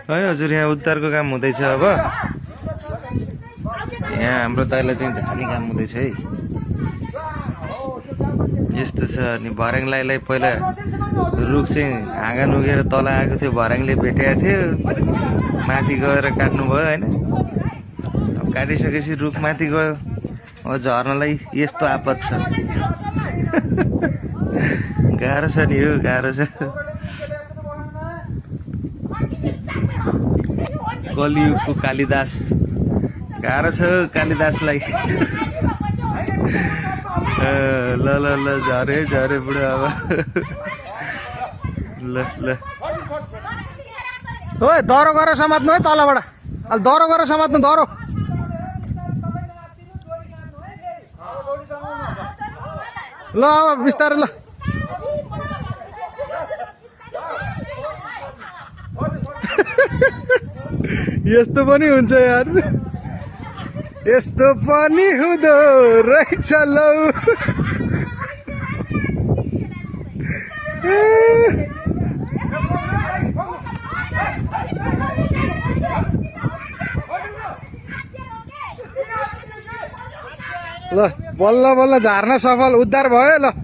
है हजुर यहाँ उद्धारको काम हुँदैछ अब यहाँ हाम्रो दाइलाई चाहिँ झार्ने काम हुँदैछ है यस्तो छ अनि भर्याङलाई पहिला रुख चाहिँ हाँगा नुगेर तल आएको थियो भर्याङले भेटेको थियो माथि गएर काट्नुभयो होइन अब काटिसकेपछि रुख माथि गयो अब झर्नलाई यस्तो आपत छ गाह्रो छ नि यो गाह्रो छ कलियुगको कालिदास गाह्रो छ कालिदासलाई ल ल ल झरे झरे बुढो अब ल ल ओए दह्रो गरेर समात्नु है तलबाट अलि दह्रो गरेर समात्नु दह्रो ल अब बिस्तारै ल यस्तो पनि हुन्छ यार यस्तो पनि हुँदो रहेछ लौ ल बल्ल बल्ल झार्न सफल उद्धार भयो ल